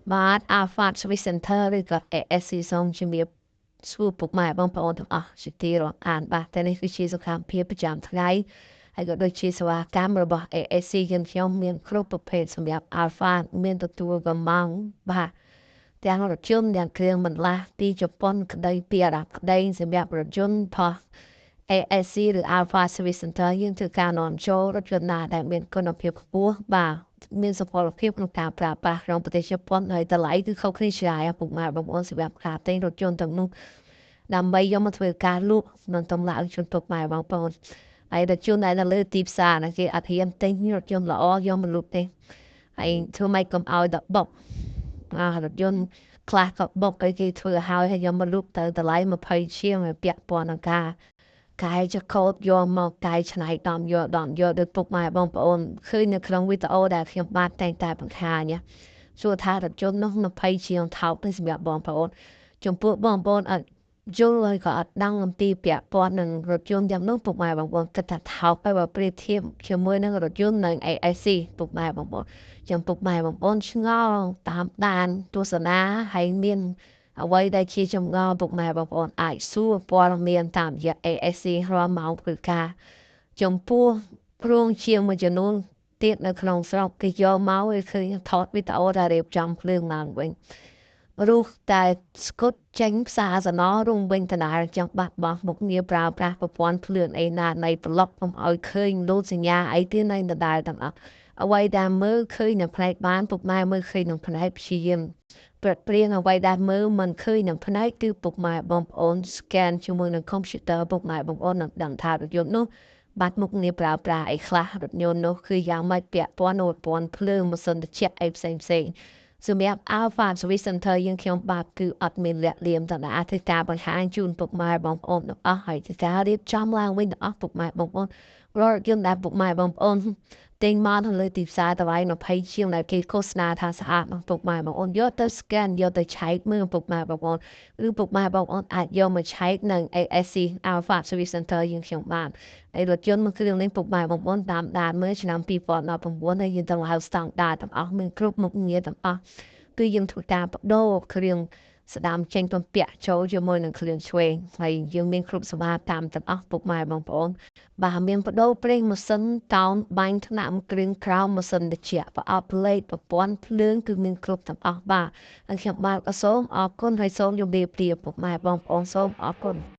បាទ Alpha Service Center ឬក៏ ASC សូមជំរាបសួរពុកម៉ែបងប្អូនទាំងអស់ជាទីរាប់អានបាទតែនេះគឺជាសកម្មភាពប្រចាំថ្ងៃហើយក៏ដូចជាសេវាកម្មរបស់ ASC យើងខ្ញុំមានគ្រប់ប្រភេទសម្រាប់ Alpha មានទទួលកម្ម៉ង់បាទទាំងរថយន្តទាំងគ្រឿងបន្លាស់ទីជប៉ុនក្តីពីអារ៉ាប់ក្តីសម្រាប់រថយន្តផុស ASC ឬ Alpha Service Center យើងធ្វើការនាំចូលរថយន្តណាដែលមានគុណភាពខ្ពស់បាទមានសុពលភាពក្នុងការប្រើប្រាស់ក្នុងប្រទេសជប៉ុនហើយតម្លៃគឺខុសគ្នាឆ្ងាយពុកម៉ែបងប្អូនសម្រាប់ការទិញរថយន្តទាំងនោះដើម្បីយកមកធ្វើការលក់និងតម្លើងជូនពុកម៉ែបងប្អូនហើយរថយន្តដែលនៅលើទីផ្សារណាគេអត់ហ៊ានទិញរថយន្តល្អយកមកលក់ទេហើយធ្វើម៉េចកុំឲ្យដល់បុកអារថយន្តខ្លះក៏បុកឲ្យគេធ្វើឲ្យហើយយកមកលក់ទៅតម្លៃ20ជាងពាក់ព័ន្ធនឹងការកែចកោតយកមកកែច្នៃដំយកដំយកដោយពុកម៉ែបងប្អូនឃើញនៅក្នុងវីដេអូដែលខ្ញុំបាទតែងតែបង្ហាញសួរថារថយន្តនោះ20ជាងថោកទេសម្រាប់បងប្អូនចំពោះបងប្អូនអត់យល់ហើយក៏អត់ដឹងអំពីពាក់ព័ន្ធនឹងរថយន្តយ៉ាងនោះពុកម៉ែបងប្អូនគិតថាថោកហើយបើប្រៀបធៀបជាមួយនឹងរថយន្តនឹង AIC ពុកម៉ែបងប្អូនចំពុកម៉ែបងប្អូនឆ្ងល់តាមដានទស្សនាហើយមានអ្វីដែលជាចម្ងល់ពុកម៉ែបងប្អូនអាចសួរព័ត៌មានតាមរយៈ ASC រាល់ម៉ោងធ្វើការចំពោះគ្រឿងជាមួយចំនួនទៀតនៅក្នុងស្រុកគេយកមកឲ្យឃើញថតវីដេអូដែលរៀបចំភ្លើងឡើងវិញរុះតែស្គុតចេញផ្សារសណរុំវិញដដែលចង់បាត់បង់មុខងារប្រើប្រាស់ប្រព័ន្ធភ្លើងអីណានៃប្លុកកុំឲ្យឃើញលោតសញ្ញាអីទៀតនៅដដែលទាំងអស់អ្វីដែលមើលឃើញនៅផ្នែកបានពុកម៉ែមើលឃើញនៅផ្នែកព្យាយាមប្រត់ព្រៀងអ្វីដែលមើលមិនឃើញនឹងផ្នែកគឺពុកម៉ែបងប្អូន scan ជាមួយនឹង computer ពុកម៉ែបងប្អូននឹងដឹងថារថយន្តនោះបាត់មុខងារប្រើប្រាស់អីខ្លះរថយន្តនោះគឺយ៉ាងម៉េចពាក់ព័ន្ធនឹងប្រព័ន្ធភ្លើងម៉ាស៊ីនត្រជាក់អីផ្សេងផ្សេងសម្រាប់ Alpha Service Center យើងខ្ញុំបាទគឺអត់មានលាក់លៀមតើធ្វើការបង្ហាញជូនពុកម៉ែបងប្អូនទាំងអស់ហើយធ្វើការរៀបចំឡើងវិញទាំងអស់ពុកម៉ែបងប្អូនរាល់រថយន្តដែលពុកម៉ែបងប្អូនទិញមកនៅលើទីផ្សារតម្លៃ20ជាងដែលគេឃោសនាថាស្អាតពុកម៉ែបងប្អូនយកទៅ scan យកទៅឆែកមើលពុកម៉ែបងប្អូនឬពុកម៉ែបងប្អូនអាចយកមកឆែកនៅ ASC Alpha Service Center យើងខ្ញុំបានហើយរថយន្តមួយគ្រឿងនេះពុកម៉ែបងប្អូនតាមដានមើលឆ្នាំ2019ហើយយើងទៅហៅស្តង់ដារទាំងអស់មានគ្រប់មុខងារទាំងអស់គឺយើងធ្វើការបដូរគ្រឿងស្ដាមចេញពំពាក់ចូលជាមួយនឹងគ្រឿងឆ្វេងហើយយើងមានគ្រប់សេវាកម្មទាំងអស់ពុកម៉ែបងប្អូនបាទមានបដូរប្រេងម៉ាស៊ីនតោនបាញ់ថ្នាំគ្រឿងក្រោមម៉ាស៊ីនត្រជាក់ប្រអប់លេខប្រព័ន្ធភ្លើងគឺមានគ្រប់ទាំងអស់បាទហើយខ្ញុំបាទក៏សូមអរគុណហើយសូមជម្រាបលាពុកម៉ែបងប្អូនសូមអរគុណ។